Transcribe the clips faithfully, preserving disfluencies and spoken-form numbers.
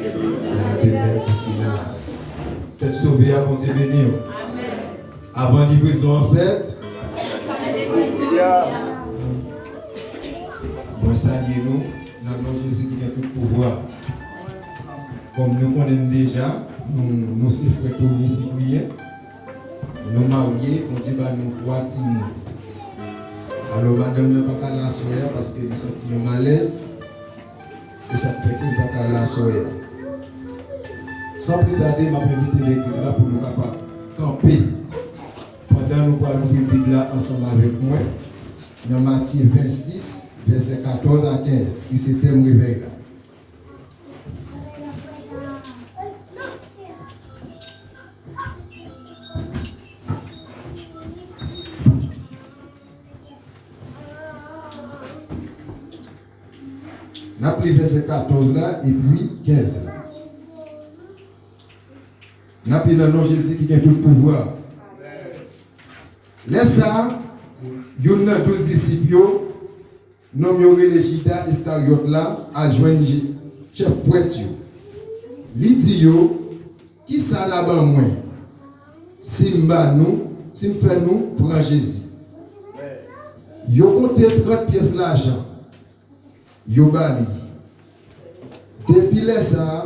Demeure de silence. Pèp sove a, Bondye beni w. Avan livrezon an fèt, mwen salye nou nan non Jezi ki gen tout pouvwa. Kòm nou konnen l deja, nou, nou se frè Tony Cyprien. Nou marye, Bondye ba nou twa timoun. Alò, madanm nan pa ka la aswè a paske li santi yon malèz. E sa k fè ke l pa ka la aswè a. San pli tade, m ap envite legliz la pou nou kapab kanpe pandan nou pral ouvri Bib la ansanm avèk mwen nan Matye vennsis, vèsè katòz a kenz, ki se tèm revèy la. N ap li vèsè katòz la epi kenz la. N ap li nan non Jezi ki gen tout pouvwa. Lè sa a, youn nan douz disip yo, nonm yo rele Jida Iskaryòt la, al jwenn Je-, chèf prèt yo. Li di yo, "Kisa n a ban mwen si m ba nou, si m fè nou pran Jezi?" Yo konte trant pyès lajan. Yo ba li. Depi lè sa a,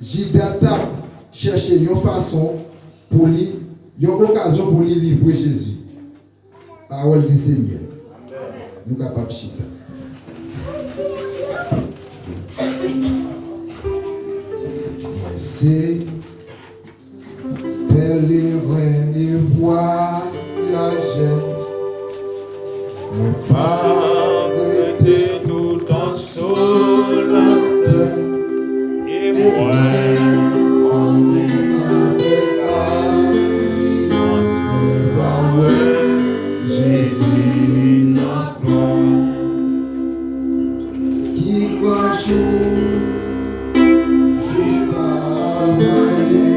Jida t ap chèche yon fason pou li, yon okazyon pou li livre Jezi. Pawòl di Senyè. Nou kapab chita. Mwen se pèleren e vwayajè. Mwen pa rete toutan sou latè. E mwen konnen avèk asirans mwen va wè Jezi nan glwa. Ki gran jou, jou sa va ye.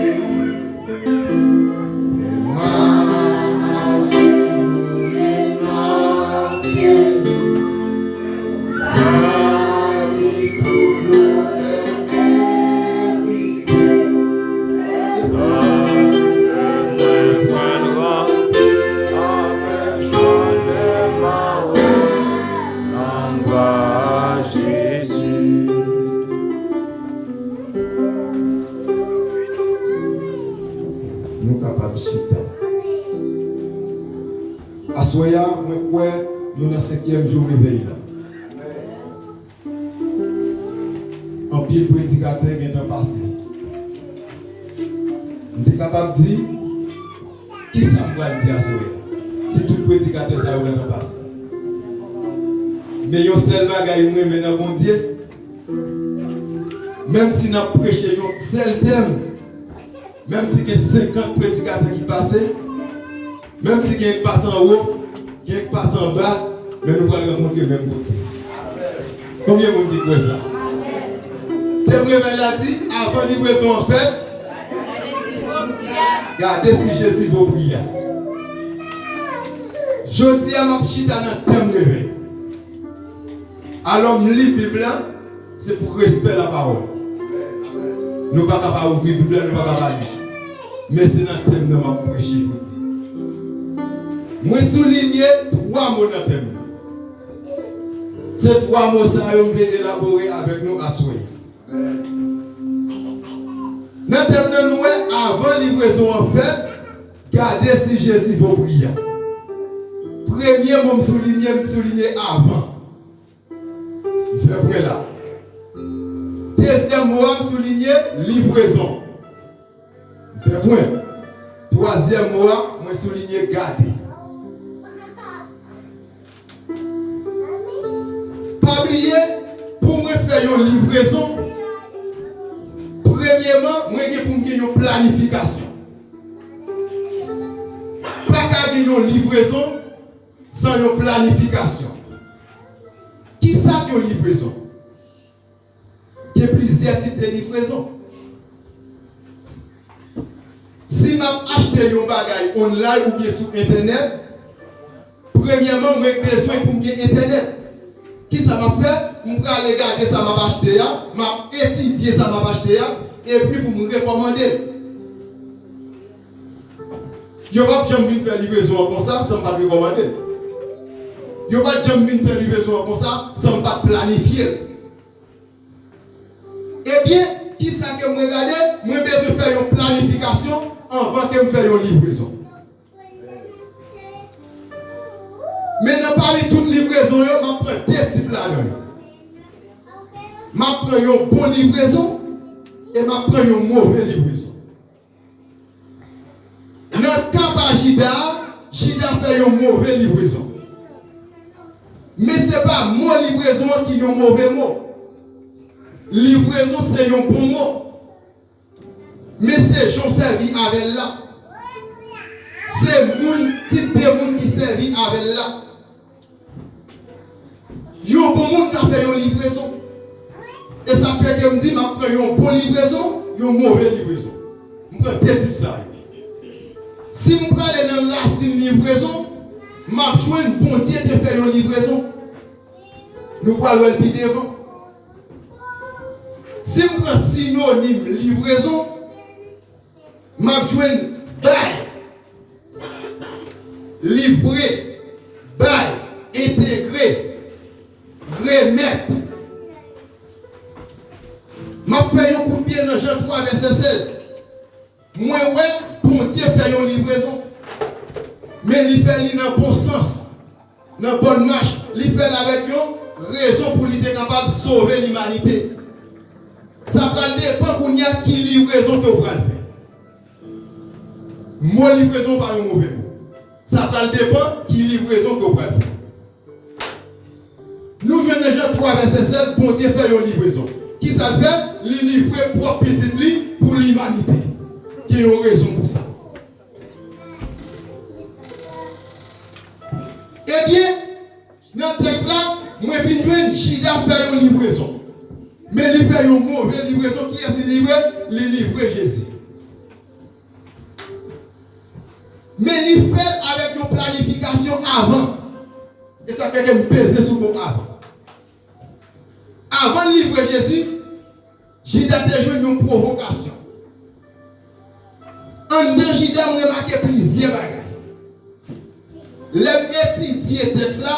Nou kapab chita. Aswè a, mwen kwè nou nan senkyèm jou revèy la. Anpil predikatè gentan pase. M te kapab di, "Kisa m pral di aswè a?" Si tout predikatè sa yo gentan pase. Men yon sèl bagay m renmen nan Bondye, menm si n ap preche yon sèl tèm, menm si gen senkant predikatè ki pase, menm si gen k pase anwo, gen k pase anba, men nou pral rankontre menm kote. Konbyen moun ki kwè sa? Tèm revèy la di, avan livrezon an fèt, gade si Jezi vo pri a. Jodi a, m ap chita nan tèm revèy. Alò, m li Bib la, se pou respè lapawòl. Nou pa ka pa ouvri Bib la, nou pa ka pa li. Men se nan tèm nan m ap preche jodi. Mwen soulinye twa mo nan tèm nan. Se twa mo sa yo m vle elabore avèk nou aswè. Nan tèm nan nou wè, avan livrezon an fèt, gade si Jezi vo pri a. Premye mo m soulinye, m soulinye avan. M fè pwen la. Dezyèm mo a, m soulinye livrezon. M fè pwen. Twazyèm mo a, mwen soulinye gade. Pa bliye, pou mwen fè yon livrezon, premyeman, mwen gen pou m gen yon planifikasyon. Pa ka gen yon livrezon san yon planifikasyon. Kisa k yon livrezon? Gen plizyè tip de livrezon. Si m ap achte yon bagay online oubyen sou entènèt, premyèman, mwen bezwen pou m gen entènèt. Kisa m ap fè? M prale gade sa m ap achte a, m ap etidye sa m ap achte a, epi pou m rekòmande l. Yo p ap janm vin fè livrezon an konsa san m pa t rekòmande l. Yo pa t janm vin fè livrezon an konsa san m pa t planifye l. Ebyen, kisa ke mwen gade? Mwen bezwen fè yon planifikasyon anvan ke m fè yon livrezon. Men nan pami tout livrezon yo, m ap pran de tip ladan yo. M ap pran yon bon livrezon e m ap pran yon move livrezon. Nan ka pa Jida a, Jida fè yon move livrezon. Men se pa mo livrezon an ki yon move mo. Livrezon se yon bon mo. Men se jan w sèvi avè l la. Se moun, tip de moun ki sèvi avè l la. Yon bon moun ka fè yon livrezon. E sa fè ke m di m ap pran yon bon livrezon, yon move livrezon. M pran de tip sa yo. Si m prale nan rasin livrezon, m ap jwenn Bondye te fè yon livrezon. Nou pral wè l pi devan. Si m pran sinonim livrezon, m ap jwenn bay, livre, bay, entegre, remèt. M ap fè yon kout pye nan Jan twa vèsè sèz. Mwen wè Bondye fè yon livrezon, men li fè li nan bon sans, nan bòn mach, li fè l avèk yon rezon pou li te kapab sove limanite. Sa pral depann kounye a ki livrezon ke w pral fè. Mo livrezon pa yon move mo. Sa pral depann ki livrezon ke w pral fè. Nou jwenn nan Jan twa vèsè sèz, Bondye fè yon livrezon. Kisa l fè? Li livre pwòp pitit li pou limanite. Gen yon rezon pou sa. Ebyen, nan tèks la, mwen vin jwenn Jida fè yon livrezon. Men li fè yon move livrezon. Kiyès li livre? Li livre Jezi. Men li fè l avèk yon planifikasyon avan. E sa fè ke m peze sou mo avan. Avan l livre Jezi, Jida te jwenn yon pwovokasyon. Anndan Jida, m remake plizyè bagay. Lè m etidye tèks la,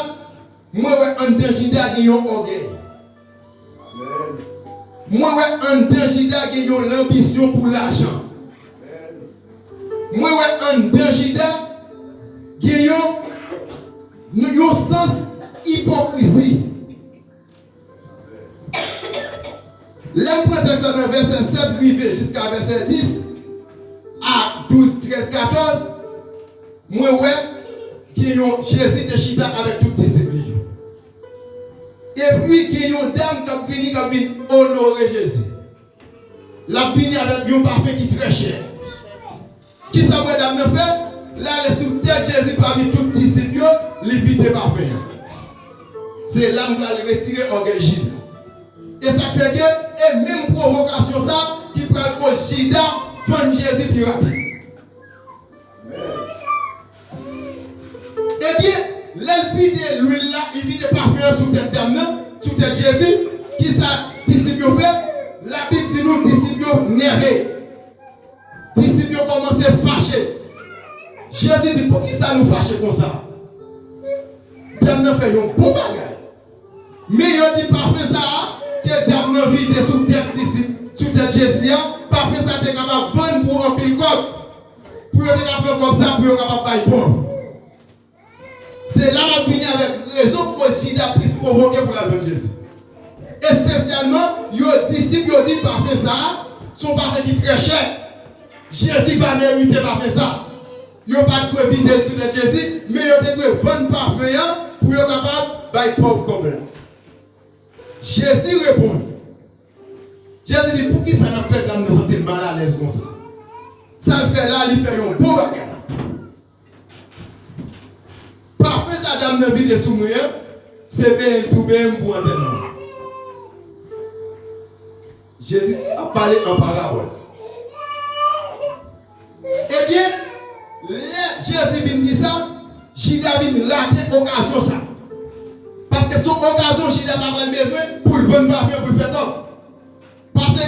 mwen wè anndan Jida gen yon ògèy. Mwen wè anndan Jida gen yon lanbisyon pou lajan. Mwen wè anndan Jida gen yon, yon sans ipokrizi. Lè m pran tèks la nan vèsè sèt rive jiska vèsè dis, a douz, trèz, katòz, mwen wè gen yon Jezi te chita avèk tout disip li yo. Epi gen yon dam k ap vini, k ap vin onore Jezi. L ap vini avèk yon pafen ki trè chè. Kisa m wè dam nan fè? L ale sou tèt Jezi pami tout disip yo, li vide pafen an. Se la m pral retire ògèy Jida. E sa k fè ke, e menm pwovokasyon sa ki pral koz Jida vann Jezi pi rapid. Ebyen, lè l vide lwil la, li vide pafen an sou tèt dam nan, sou tèt Jezi, kisa disip yo fè? Labib di nou disip yo nève. Disip yo kòmanse fache. Jezi di, "Poukisa nou fache konsa?" Dam nan fè yon bon bagay. Men yo di pafen sa a ke dam nan vide sou tèt disip, sou tèt Jezi a, pafen sa a te kapab vann pou anpil kòb. Pou yo te ka pran kòb sa pou yo kapab bay pòv. Se la n ap vini avèk rezon koz Jida plis pwovoke pou l al vann Jezi. Espesyalman, yo disip yo di pafen sa a, se yon pafen ki trè chè. Jezi pa merite pafen sa. Yo pa t dwe vide l sou tèt Jezi, men yo te dwe vann pafen an pou yo kapab bay pòv kòb la. Jezi reponn. Jezi di, "Poukisa n ap fè dam nan santi l malalèz konsa? Sa l fè la, li fè yon bon bagay." Pafen sa dam nan vide sou mwen an, se benyen l tou benyen m pou antèman an. Jezi ap pale an parabòl. Ebyen, lè Jezi vin di sa, Jida vin rate okazyon sa. Paske se yon okazyon Jida ta pral bezwen pou l vann pafen pou l fè kòb. Paske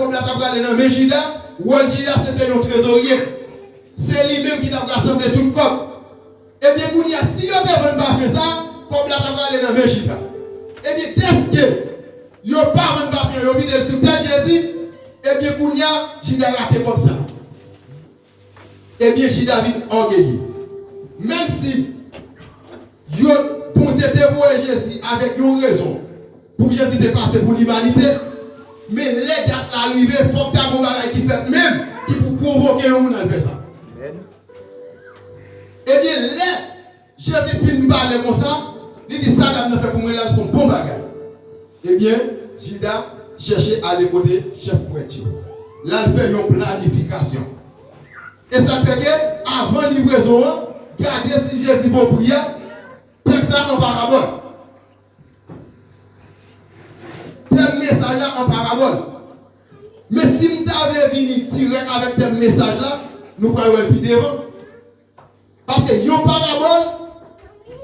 Kòb la ta prale nan men Jida, wòl Jida se te yon trezorye. Se li menm ki ta rasanble tout kòb. Ebyen, kounye a, si yo te vann pafyen sa, kòb la ta prale nan men Jida. Ebyen, dèske yo pa vann pafyen, yo vide l sou tèt Jezi, ebyen, kounye a, Jida rate kòb sa. Ebyen, Jida vin ògeye. Menm si yo, Bondye te voye Jezi avèk yon rezon pou Jezi te pase pou limanite, men lè dat la rive, fòk ta gon bagay ki fèt menm ki pou pwovoke yon moun al fè sa. Ebyen, lè Jezi fin pale konsa, li di, "Sa dam nan fè pou mwen la, l fè yon bon bagay." Ebyen, Jida chèche ale kote chèf prèt yo. L al fè yon planifikasyon. E sa k fè ke, avan livrezon an, gade si Jezi vo pri a, tèks la an parabòl. Tèm mesaj la an parabòl. Men si m ta vle vini dirèk avèk tèm mesaj la, nou pral wè l pi devan. Paske yon parabòl,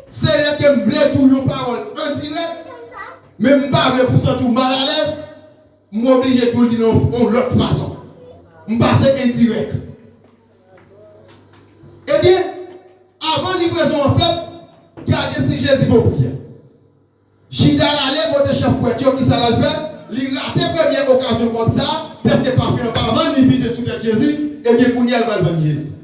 se lè ke m vle di w yon pawòl an dirèk, men m pa vle pou w santi w malalèz, m oblije di w li nan yon lòt fason. M pase endirèk. Ebyen, avan livrezon an fèt, gade si Jezi vo pri a. Jida l ale kote chèf prèt yo, kisa l al fè? Li rate premye okazyon kòb sa, dèske pafyen an pa vann, li vide sou tèt Jezi, ebyen kounye a l pral vann Jezi.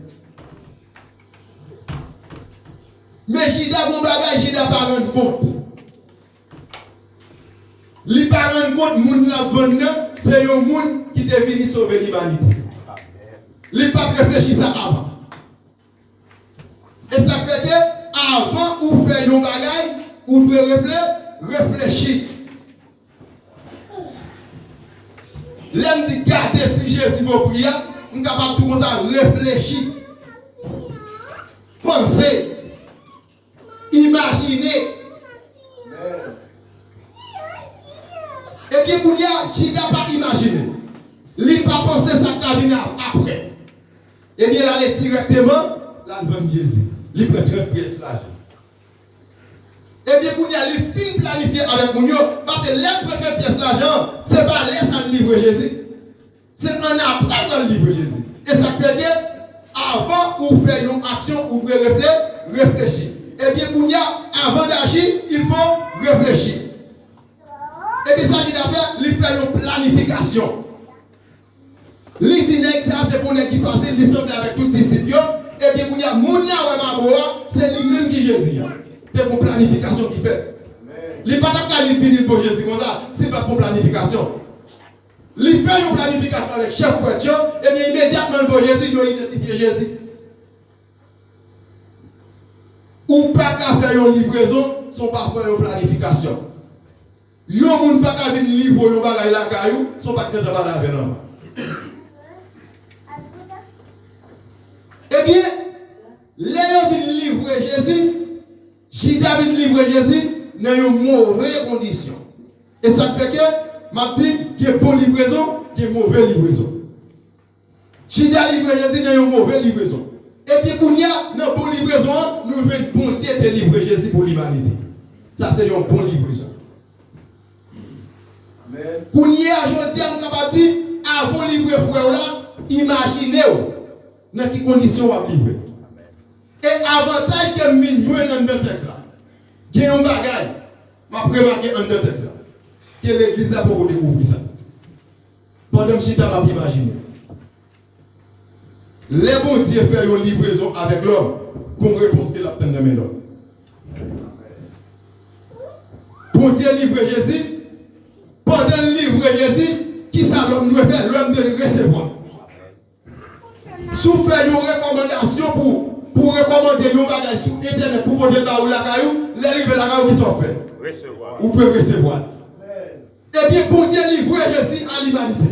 Men Jida gon bagay Jida pa rann kont. Li pa rann kont moun l ap vann nan, se yon moun ki te vini sove limanite. Li pa t reflechi sa avan. E sa k fè ke, avan ou fè yon bagay, ou dwe refle-, reflechi. Lè m di gade si Jezi vo pri a, m kapab di w konsa reflechi. Panse. Imajine. Ebyen, kounye a, Jida pa imajine. Li pa panse sa k ka vin a-, apre. Ebyen, l ale dirèkteman, l al vann Jezi. Li pran trant pyès lajan. Ebyen, kounye a, li fin planifye avèk moun yo, paske lè l pran trant pyès lajan an, se pa lè sa l livre Jezi. Se annapre l pral livre Jezi. E sa k fè ke, avan ou fè yon aksyon, ou dwe refle-, reflechi. Ebyen, kounye a, avant d'agir, il faut réfléchir. Ebyen, sa Jida fè, li fè yon planifikasyon. Li di nèg sa, se pou nèg ki fasil, li sanble avèk tout disip yo. Ebyen, kounye a, moun nan wè mabo a, se li menm ki Jezi a. Te gon planifikasyon ki fèt. Li pa t ap ka vin, vin bo Jezi konsa, si l pa t fè yon planifikasyon. Li fè yon planifikasyon avèk chèf prèt yo, ebyen, imedyatman l bo Jezi, yo idantifye Jezi. Ou pa ka fè yon livrezon san w pa fè yon planifikasyon. Yon moun pa ka vin livre w yon bagay lakay ou san w pa t gentan pale avè l anvan. Ebyen, lè yo vin livre Jezi, Jida vin livre Jezi nan yon move kondisyon. E sa k fè ke, m ap di, gen bon livrezon, gen move livrezon. Jida livre Jezi nan yon move livrezon. Epi kounye a, nan bon livrezon an, nou jwenn Bondye te livre Jezi pou limanite. Sa se yon bon livrezon. Kounye a, jodi a, m kapab di, avan w livre frè w la, imajine w nan ki kondisyon w ap livre. E avantaj ke m vin jwenn anndan tèks la, gen yon bagay m ap remake anndan tèks la, ke legliz la poko dekouvri sa. Pandan m chita, m ap imajine. Lè Bondye fè yon livrezon avèk lòm, gon repons ke l ap tann nan men lòm. Bondye livre Jezi, pandan l livre Jezi, kisa lòm dwe fè? Lòm dwe resevwa. Si w fè yon rekòmandasyon pou, pou w rekòmande yon bagay sou entènèt pou pote l ba ou lakay ou, lè l rive lakay ou, kisa w ap fè? Ou dwe resevwa l. Ebyen, Bondye livre Jezi a limanite.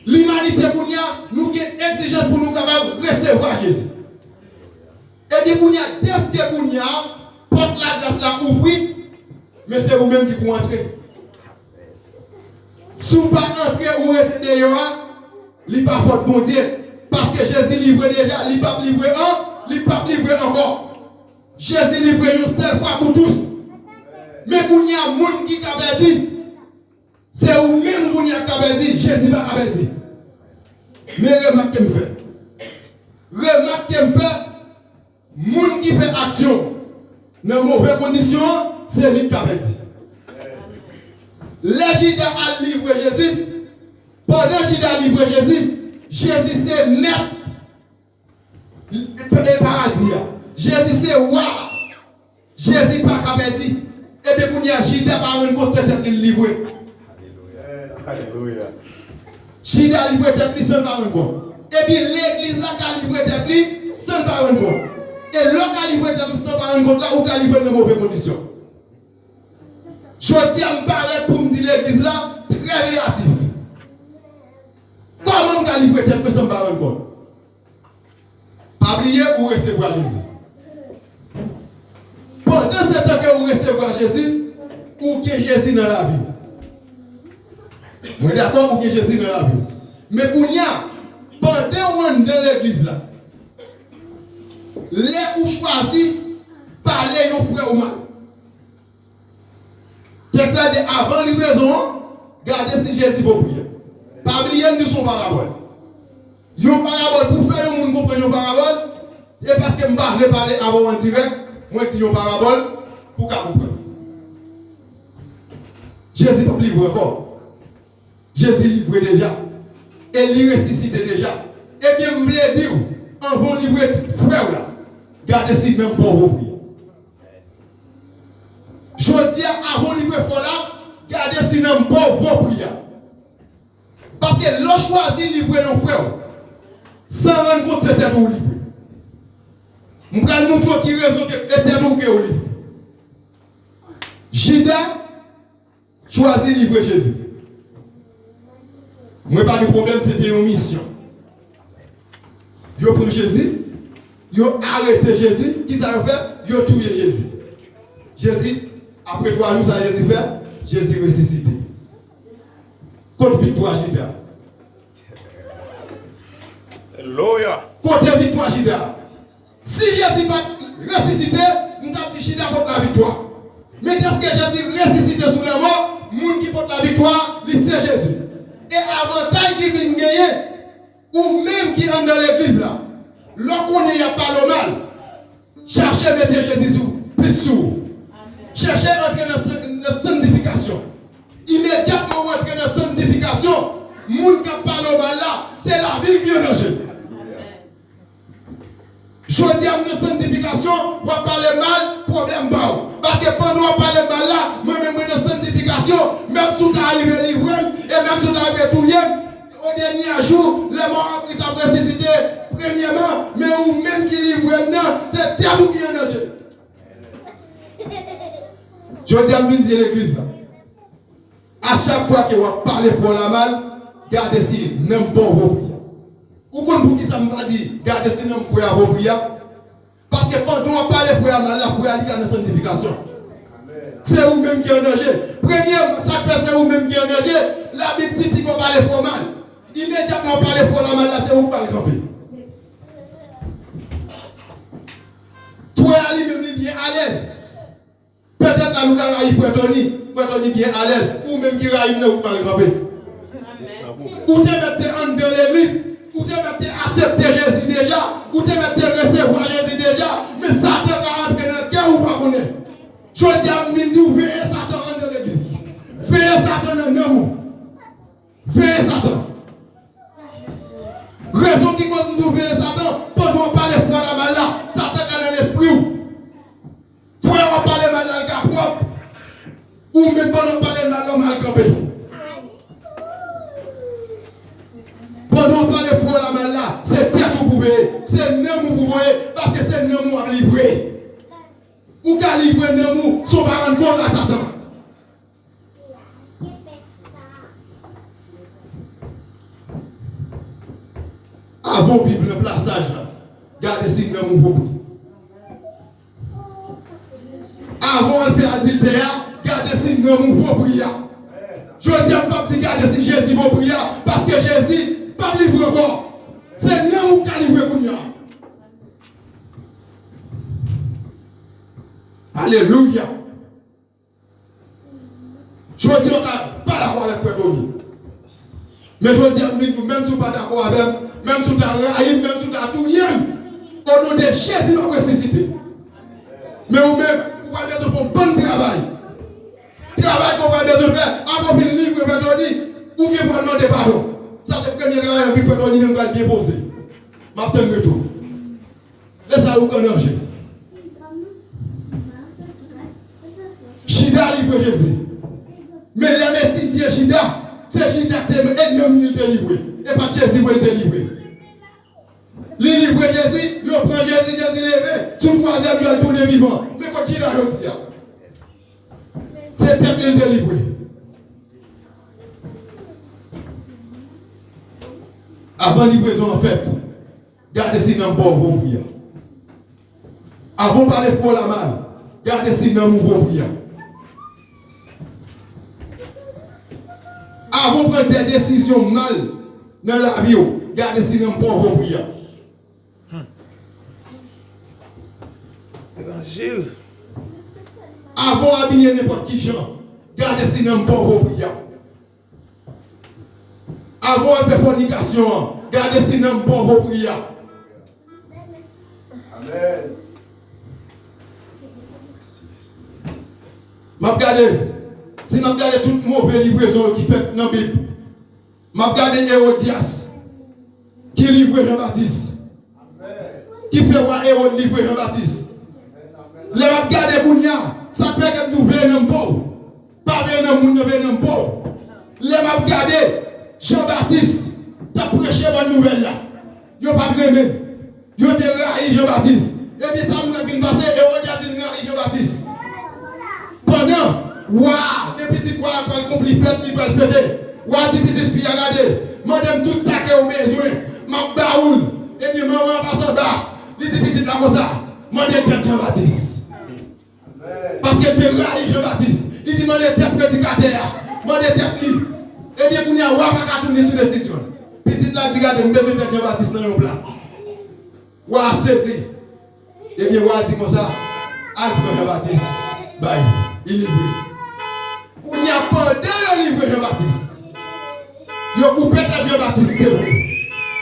Limanite kounye a, nou gen egzijans pou nou kapab resevwa Jezi. Ebyen, kounye a, dèske kounye a, pòt lagras la ouvri, men se ou menm ki pou antre. Si w pa antre, ou rete deyò a, li pa fòt Bondye. Paske Jezi livre deja, li p ap livre an, li p ap livre ankò. Jezi livre yon sèl fwa pou tous. Men kounye a, moun ki ka pèdi, se ou menm kounye a. Kounya k ka pèdi, Jezi pa ka pèdi. Men remak ke m fè. Remak ke m fè, moun ki fè aksyon nan move kondisyon an, se li k ka pèdi. Lè Jida al livre Jezi, pandan Jida livre Jezi, Jezi se mèt e paradi a. Jezi se wa. Jezi pa ka pèdi. Epi kounya Jida pa rann kont se tèt li l livre. Alelouya. Jida livre tèt li san l pa rann kont. Epi legliz la ka livre tèt li san l pa rann kont. E lè w ka livre tèt ou san w pa rann kont la, ou ka livre nan move kondisyon. Jodi a m parèt pou m di legliz la trè veyatif. Kòman m ka livre tèt mwen san m pa rann kont? Pa bliye, ou resevwa Jezi. Pandan se tan ke ou resevwa Jezi, ou gen Jezi nan lavi w. Mwen dakò, ou gen Jezi nan lavi w. Men kounya, pandan w anndan legliz la, lè ou chwazi pale yon frè w mal, tèks la di, avan livrezon an, gade si Jezi vo pri a. Pa bliye m di se yon parabòl. Yon parabòl, pou fè yon moun konprann yon parabòl, e paske m pa vle pale avè w an dirèk, mwen di yon parabòl pou w ka konprann. Jezi p ap livre ankò. Jezi livre deja. E li resisite deja. Ebyen, m vle di w, anvan w livre frè w la, gade si nanm pa w vo pri a. Jodi a, avan w livre frè w la, gade si nanm pa w vo pri a. Paske lè w chwazi livre yon frè w, san rann kont se tèt ou w livre. M pral montre w ki rezon ke e tèt ou ke w livre. Jida chwazi livre Jezi. Mwen pa gen pwoblèm, se te yon misyon. Yo pran Jezi, yo arete Jezi, kisa yo fè? Yo touye Jezi. Jezi, apre twa jou, sa Jezi fè? Jezi resisite. Kot viktwa Jida? Alelouya. Kote viktwa Jida? Si Jezi pa t resisite, m t ap di Jida pot laviktwa. Men dèske Jezi resisite sou lanmò, moun ki pot laviktwa, li se Jezi. E avantaj ki vin genyen, ou menm ki anndan legliz la, lè w konnen y ap pale w mal, chache mete Jezi sou, plis sou ou. Chèche antre nan san-, nan sanntifikasyon. Imedyatman w antre nan sanntifikasyon, moun k ap pale w mal la, se lavi l ki an danje. Jodi a, m nan sanntifikasyon, w ap pale mal, pwoblèm pa w. Paske pandan w ap pale mal la, mwen menm mwen nan sanntifikasyon, menm si w ta rive livre m, e menm si w ta rive touye m, o dènye jou, lè mò an Kris ap resisite, premyèman, men ou menm ki livre m nan, se tèt ou ki an danje. Jodi a, m vin di legliz la. A chak fwa ke w ap pale frè w la mal, gade si nanm pa w vo pri a. Ou konn poukisa m pa di gade si nanm frè a vo pri a? Paske pandan w ap pale frè a mal la, frè a li ka nan sanntifikasyon. Se ou menm ki an danje. Premye, sa k fè se ou menm ki an danje, Labib di piga w pale frè w mal. Imedyatman w pale frè w la mal la, se ou k ba l kanpe. Frè a li menm li byen alèz. Petèt la nou ka rayi frè Tony. Frè Tony byen alèz. Ou menm ki rayi m nan, ou k ba l kanpe. Ou te mèt te anndan legliz. Ou te mèt te aksepte Jezi deja. Ou te mèt te resevwa Jezi deja. Men Satan ka antre nan kè ou pa konnen. Jodi a, m vin di w, veye Satan anndan legliz. Veye Satan nan nanm ou. Veye Satan. Rezon ki koz m di w veye Satan, pandan w ap pale frè w la mal la, Satan ka nan lespri w. Frè w ap pale mal la, l ka pwòp. Ou menm pandan w ap pale mal la, w mal kanpe. Pandan w ap pale frè w la mal la, se tèt ou pou veye, se nanm ou pou veye, paske se nanm ou w ap livre. Ou ka livre nanm ou san w pa rann kont a Satan. Avan w viv nan plasaj la, gade si nanm ou vo pri. Avan w al fè adiltè a, gade si nanm ou vo pri a. Jodi a, m p ap di gade si Jezi vo pri a, paske Jezi p ap livre ankò. Se nanm ou k ka livre kounye a. Alelouya. Jodi a, w ka pa dakò avèk frè Tony. Men jodi a, m vin di w, menm si w pa dakò avè m, menm si w ta rayi m, menm si w ta touye m, o non de Jezi, m ap resisite. Men ou menm, ou pral bezwen fè yon bann travay. Travay ke w pral bezwen fè, apre w fin livre Frè Tony, ou gen pou al mande padon. Sa se premye travay anpil Frè Tony menm pral byen poze. M ap tann retou. E sa ou konn anje. Jida livre Jezi. Men lè m etidye Jida, se Jida te ennmi li te livre. E pa t Jezi vre li te livre. Li livre Jezi, yo pran Jezi, Jezi leve, sou twazyèm jou, l tounen vivan. Men kot Jida jodi a? Se tèt li l delivre. Avan livrezon an fèt, gade si nanm pa w vo pri a. Avan w pale fò la mal, gade si nanm ou vo pri a. Avan w pran de desizyon mal nan lavi w, gade si nanm pa w vo pri a. Evanjil. Avan w abiye nenpòt ki jan, gade si nanm pa w vo pri a. Avan w al fè fònikasyon an, gade si nanm pa w vo pri a. Amèn. M ap gade, si m ap gade tout move livrezon yo ki fèt nan Bib, m ap gade Ewodyas ki livre Jan Batis, ki fè wa Ewòd livre Jan Batis. Lè m ap gade kounye a, sa k fè ke m di w veye nanm pa w, pa veye nanm moun nan, veye nanm pa w. Lè m ap gade Jan Batis t ap preche bòn nouvèl la, yo pa t renmen l. Yo te rayi Jan Batis. Epi sa m wè vin pase, Ewodyas vin rayi Jan Batis. Pandan wa a, gen pitit wa a pral konpli fèt, li pral fete. Wa a di pitit fi a, gade, mande m tout sa ke w bezwen, m ap ba ou l. Epi manman an pase anba, li di pitit la konsa, mande tèt Jan Batis. Paske l te rayi Jan Batis. Li di mande tèt predikatè a, mande tèt li. Ebyen, kounye a, wa pa ka tounen sou desizyon l. Pitit la di, gade, m bezwen tèt Jan Batis nan yon pla. Wa a sezi. Ebyen, wa a di konsa, al pran Jan Batis, bay, li livre. Kounye a, pandan yo livre Jan Batis, yo koupe tèt Jan Batis, se vre.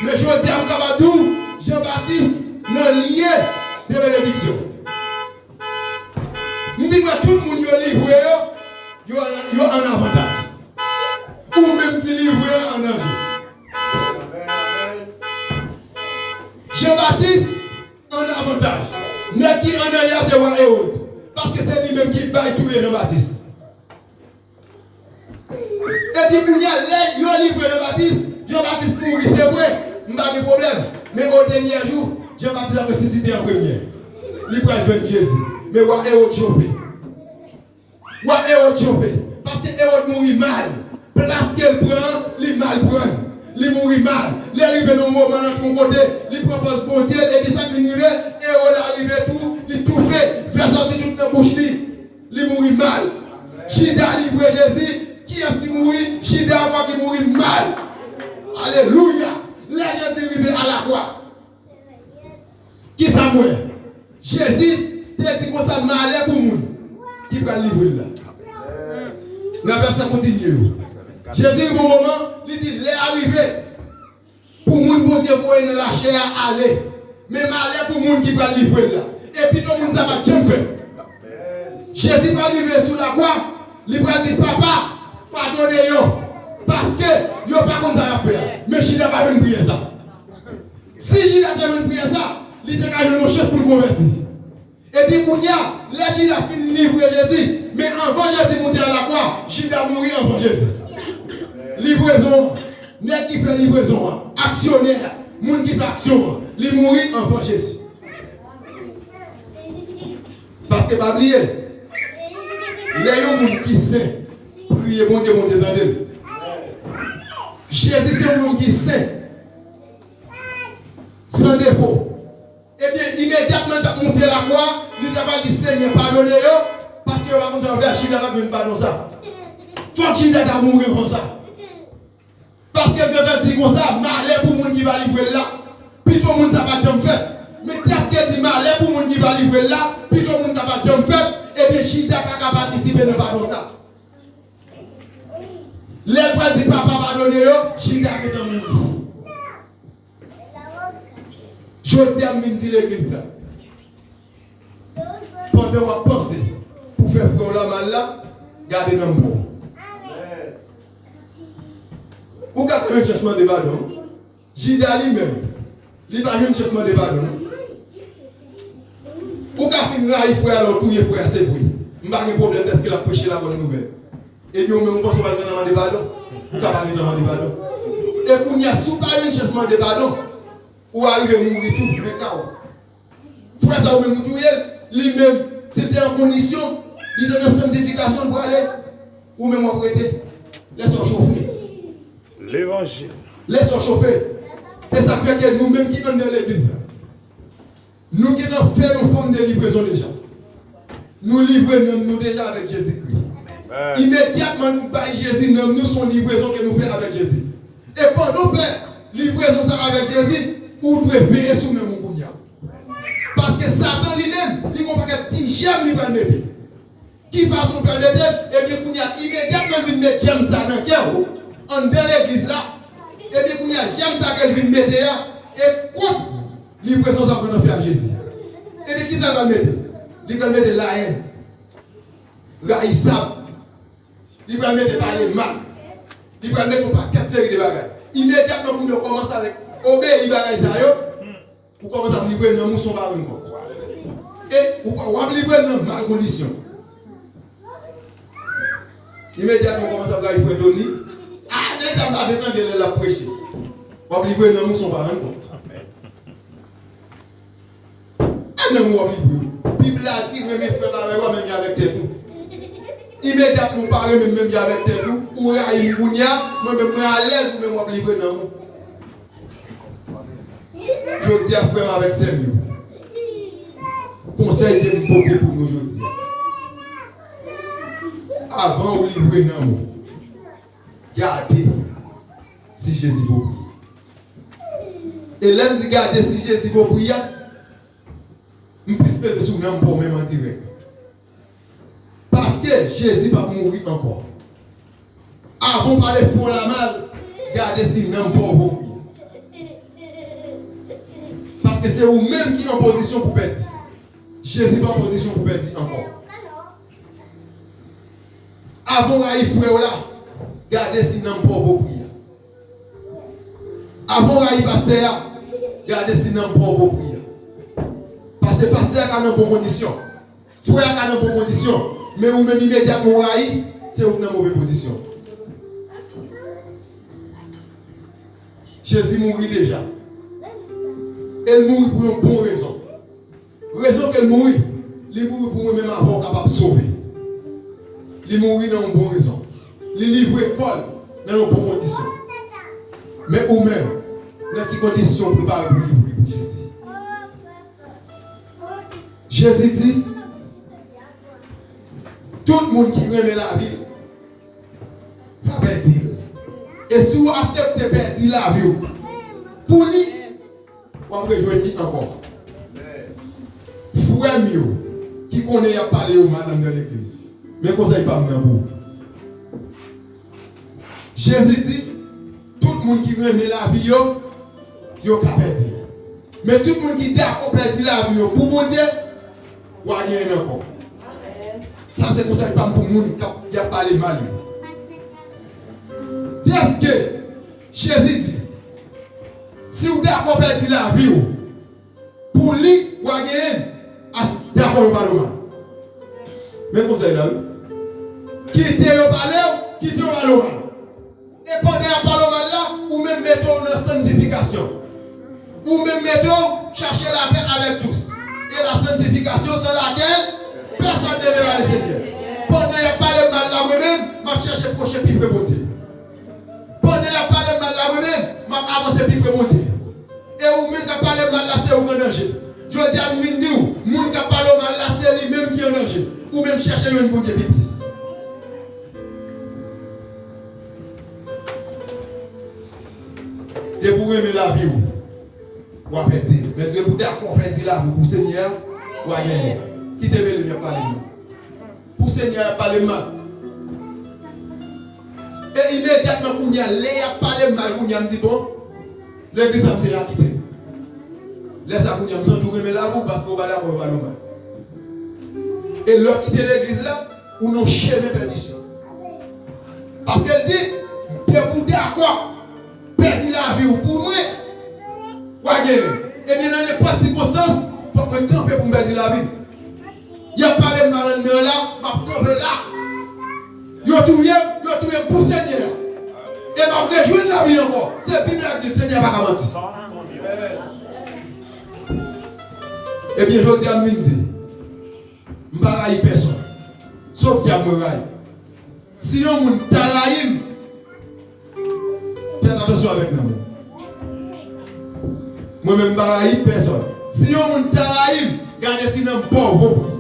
Men jodi a, m kapab di w, Jan Batis nan lye de benediksyon. M vin wè tout moun yo livre yo, yo, yo an avantaj. Ou menm ki livre an danje. Jan Batis an avantaj. Nèg ki an danje a se wa Ewòd. Paske se li menm ki bay touye Jan Batis. Epi kounye a, lè yo livre Jan Batis, Jan Batis mouri, se vre, m pa gen pwoblèm. Men o dènye jou, Jan Batis ap resisite an premye. Li pral jwenn Jezi. Men wa Ewòd chofe. Wa Ewòd chofe. Paske Ewòd mouri mal. Plas ke l pran an, li mal pran l. Li mouri mal. Lè l rive nan yon moman, nan yon kote, li pran pòz Bondye, epi sa k vin rive, Ewòd a rive tou, li toufe, fè sòti tout nan bouch li. Li mouri mal. Jida livre Jezi. Kiyès ki mouri? Jida ankò ki mouri mal. Alelouya! Lè Jezi rive alakwa, kisa m wè? Jezi te di konsa, malè pou moun ki pral livre l la. Nan vèsè kontinye yo. Jezi rive yon moman, li di, lè a rive pou moun Bondye voye nan lachè a ale. Men malè pou moun ki pral livre l la. E pito moun sa pa t janm fèt. Jezi pral rive sou lakwa, li pral di, papa, padone yo, paske yo pa konn sa y ap fè a. Men Jida pa jwenn priyè sa. Si Jida te jwenn priyè sa, li te ka jwenn yon chans pou l konvèti. Epi kounye a, lè Jida fin livre Jezi, men anvan Jezi moute alakwa, Jida mouri anvan Jezi. Livrezon an, nèg ki fè livrezon an, aksyonè a, moun ki fè aksyon an, li mouri anvan Jezi. Paske pa bliye, lè yon moun ki sen priye Bondye, Bondye tande l. Jezi se yon moun ki sen, san defo. Ebyen, imedyatman l t ap moute lakwa, li ta pral di, Senyè, padone yo, paske yo pa konn sa yo fè. Jida pa t jwenn padon sa. Fòk Jida ta mouri anvan sa. Paske l gentan di konsa, malè pou moun ki va livre l la. Pito moun sa pa t janm fèt. Men dèske l di malè pou moun ki va livre l la, pito moun sa pa t janm fèt, ebyen Jida pa ka patisipe nan padon sa. Lè pral di papa padone yo, Jida gentan mouri. Jodi a m vin di legliz la, pandan w ap panse pou fè frè w la mal la, gade nanm pa w. Ou ka fè yon chèch mande padon. Jida li menm, li pa jwenn chans mande padon non. Ou ka fin rayi frè a lè w touye frè a, se vre. M pa gen pwoblèm dèske l ap preche la bòn nouvèl. Ebyen ou menm ou panse w pral gentan mande padon? Ou ka pa gentan mande padon. E kounye a, si w pa jwenn chans mande padon, ou arive mouri tou, men ka w. Frè sa ou menm ou touye l, li menm, si l te an kondisyon, li te nan sanntifikasyon l prale, ou menm w ap rete. Lè sa w chofe. Levanjil. Lè sa w chofe. E sa k fè ke nou menm ki anndan legliz la, nou gentan fè yon fòm de livrezon deja. Nou livre nanm nou deja avèk Jezikri. Imedyatman nou bay Jezi nanm nou, se yon livrezon ke nou fè avèk Jezi. E pandan w fè livrezon sa avèk Jezi, ou dwe veye sou nanm ou kounye a. Paske Satan li menm, li gon pakèt ti jèm li pral mete. Ki fason l pral mete l? Ebyen kounye a, imedyatman l vin met jèm sa nan kè w, anndan legliz la, ebyen kounye a, jèm sa ke l vin mete a, e kont livrezon sa w gentan fè ak Jezi. Ebyen kisa l pral mete? Li pral mete layèn, rayisab, li pral mete pale mal, li pral mete yon pakèt seri de bagay. Imedyatman kounye a w kòmanse avèk obeyi bagay sa yo, ou kòmanse ap livre nanm ou san w pa rann kont. E ou, w ap livre l nan mal kondisyon. Imedyatman ou kòmanse ap rayi frè Tony. Ah, nèg sa m pa vle tande lè l ap preche. W ap livre nanm ou san w pa rann kont. E nanm ou w ap livre. Bib la di renmen frè parèy ou a menm jan avèk tèt ou. Imedyatman ou pa renmen m menm jan avèk tèt ou, ou rayi m kounye a, mwen menm mwen alèz ou menm w ap livre nanm ou. Jodi a, frè m avèk sè m yo, konsèy ke m pote pou nou jodi a, avan ou livre nanm ou, gade si Jezi vo pri. E lè m di gade si Jezi vo pri a, m plis peze sou nanm pa w menm an dirèk. Paske Jezi p ap mouri ankò. Avan w pale frè w la mal, gade si nanm pa w vo pri. Paske se ou menm ki an pozisyon pou pèdi. Jezi pa an pozisyon pou pèdi ankò. Avan w rayi frè w la, gade si nanm pa w vo pri a. Avan w rayi pastè a, gade si nanm pa w vo pri a. Paske pastè a ka nan bon kondisyon. Frè a ka nan bon kondisyon, men ou menm imedyatman w rayi, se ou k nan move pozisyon. Jezi mouri deja. E l mouri pou yon bon rezon. Rezon ke l mouri, li mouri pou mwen menm avè w kapab sove. Li mouri nan yon bon rezon. Li livre kò l nan yon bon kondisyon. Men ou menm, nan ki kondisyon w prepare pou livre pou Jezi? Jezi di, tout moun ki renmen lavi l ka pèdi l. E si w aksepte pèdi lavi w pou li, w ap rejwenn li ankò. Frè m yo, ki konnen y ap pale yo mal anndan legliz, men konsèy pa m nan pou ou. Jezi di, tout moun ki renmen lavi yo, yo ka pèdi l. Men tout moun ki dakò pèdi lavi yo pou Bondye, w a genyen l ankò. Sa se konsèy pa m pou moun k ap, y ap pale mal yo. Dèske Jezi di, si w dakò pèdi lavi w, pou li, w a genyen l, as dakò yo pale w mal. Men konsèy la, wi. Kite yo pale w, kite yo pale w mal. E pandan y ap pale w mal la, ou menm mete w nan sanntifikasyon. Ou menm mete w chache lapè avèk tous. Et la sanctification sans laquelle personne ne verra le Seigneur. Pandan y ap pale m mal la, mwen menm, m ap chache pwoche pi pre Bondye. Pandan y ap pale m mal la, mwen menm, m ap avanse pi pre Bondye. E ou menm k ap pale m mal la, se ou k an danje. Jodi a, m vin di w, moun k ap pale w mal la, se li menm ki an danje. Ou menm chèche jwenn Bondye pi plis. Depi w renmen lavi w, w a pèdi l. Men depi w dakò pèdi lavi w pou Senyè a, w a genyen l. Kite mele m y ap pale m nan. Pou Senyè a y ap pale m mal. E imedyatman kounye a, lè y ap pale m mal kounye a, m di, bon, legliz sa m te la kite l. Lè sa kounye a, m santi w renmen lavi w paske w pa dakò, yo ba nou mal. E lè w kite legliz la, ou nan chemen pèdisyon. Paske l di, depi w dakò pèdi lavi w pou mwen, w a genyen. Ebyen, nan nenpòt sikonstans, fòk mwen kanpe pou m pèdi lavi m. Y ap pale m mal anndan la, m ap kanpe la. Yo touye m, yo touye m pou Senyè a. E m ap rejwenn lavi ankò. Se Bib la k di l, Senyè a pa ka manti. Ebyen, jodi a m vin di, m pa rayi pèsonn. Sof dyab mwen rayi. Si yon moun ta rayi m, fè atansyon avèk nanm ou. Mwen menm m pa rayi pèsonn. Si yon moun ta rayi m, gade si nanm pa w vo pri.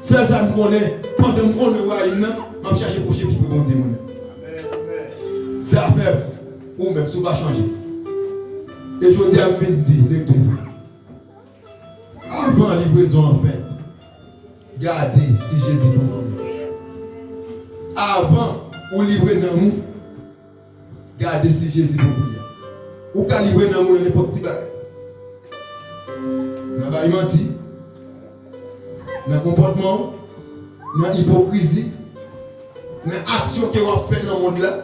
Sèl sa m konnen, pandan m konnen w rayi m nan, m ap chache pwoche pi pre Bondye mwen menm. Zafè m, ou menm, si w pa chanje. E jodi a m vin di legliz la, avan livrezon an fèt, gade si Jezi pran premye. Avan ou livre nanm ou, gade si Jezi pran premye. Ou ka livre nanm ou nan nenpòt ti bagay. Nan bay manti, nan konpòtman w, nan ipokrizi, nan aksyon ke w ap fè nan mond la.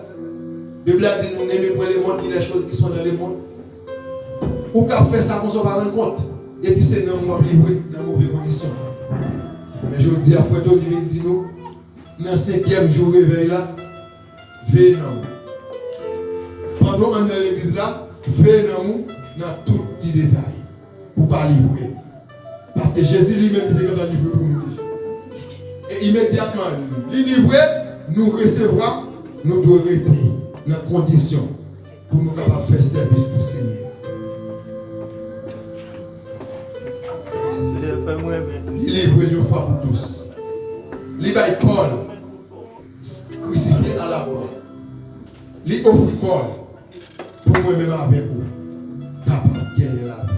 Bib la di nou, n'aimez point le monde ni les choses qui sont dans le monde. Ou ka fè sa konsa w pa rann kont. Epi se nanm w ap livre nan move kondisyon. Men jodi a, frè Tony vin di nou, nan senkyèm jou revèy la, veye nanm ou. Pandan w anndan legliz la, veye nanm ou nan tout ti detay. Pou pa livre. Paske Jezi li menm li te gentan livre pou nou deja. E imedyatman li livre, nou resevwa, nou dwe rete nan kondisyon pou nou kapab fè sèvis pou Senyè a. Li livre l yon fwa pou tous. Li bay kò l, krisifye a la kwa. Li ofri kò l pou mwen menm avèk ou kapab genyen lavi.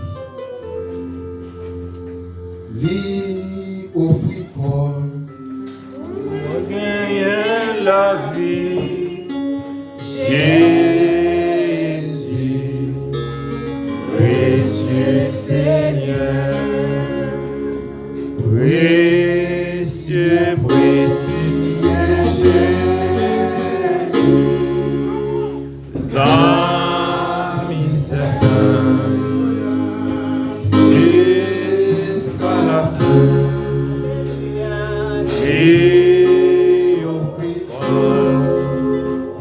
Li ofri kò l pou mwen genyen lavi. Jezi, presye Senyè, presye, presye Jezi. Zanmi sèten, jiska lafen, li ofri kò l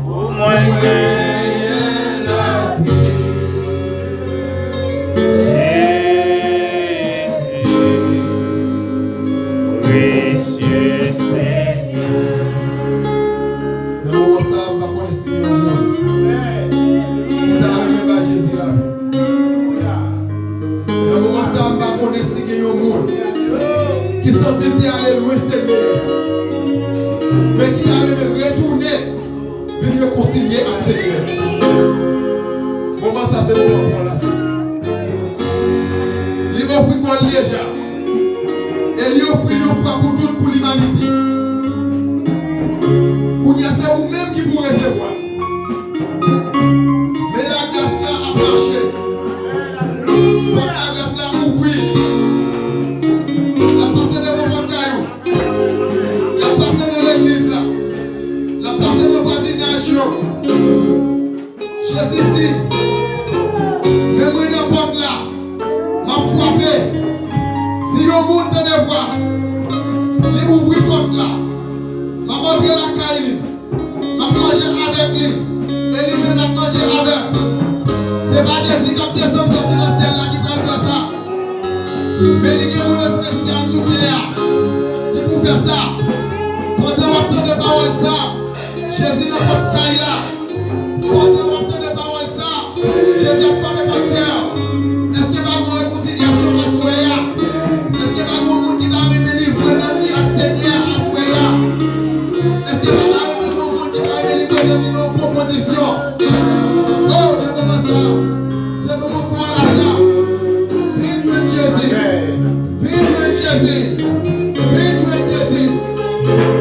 pou mwen genyen lavi. Jezi, presye Senyè. Nan moman sa a, m pa konnen si gen yon moun ki ta renmen bay Jezi lavi. Nan moman sa a, m pa konnen si gen yon moun ki santi l te ale lwen Senyè a, men ki ta renmen retounen vin rekonsilye ak Senyè a. Moman sa a, se moman pou w la, se. Li ofri kò l deja. E li ofri l yon fwa pou tout pou limanite. Kounye a, se ou menm ki pou resevwa. Men lagras la ap mache. Pòt lagras la ouvri. L ap pase devan pòt kay ou. L ap pase nan legliz la. L ap pase nan vwazinaj yo. Jezi di, men mwen nan pòt la, m ap frape. Si yon moun tande vwa m, li ouvri pòt la, m ap antre lakay li, m ap manje avèk li, e li menm l ap manje avè m. Se pa Jezi k ap desann soti nan syèl la ki pral fè sa. Men li gen moun espesyal sou tè a ki pou fè sa. Pandan w ap tande pawòl sa, Jezi nan pòt kay la. Pandan w ap tande pawòl sa, Jezi ap frape pòt kè w. Èske pa gen yon rekonsilyasyon aswè a? Èske pa gen yon moun ki ta renmen livre nanm li ak Senyè a aswè a? Èske pa ta renmen gen yon moun ki ta renmen livre nanm li nan yon bon kondisyon? O, nan moman sa, se moman pou w la sa. Vin jwenn Jezi. Vin jwenn Jezi. Vin jwenn Jezi.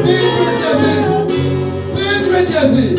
Vin jwenn Jezi. Jezi.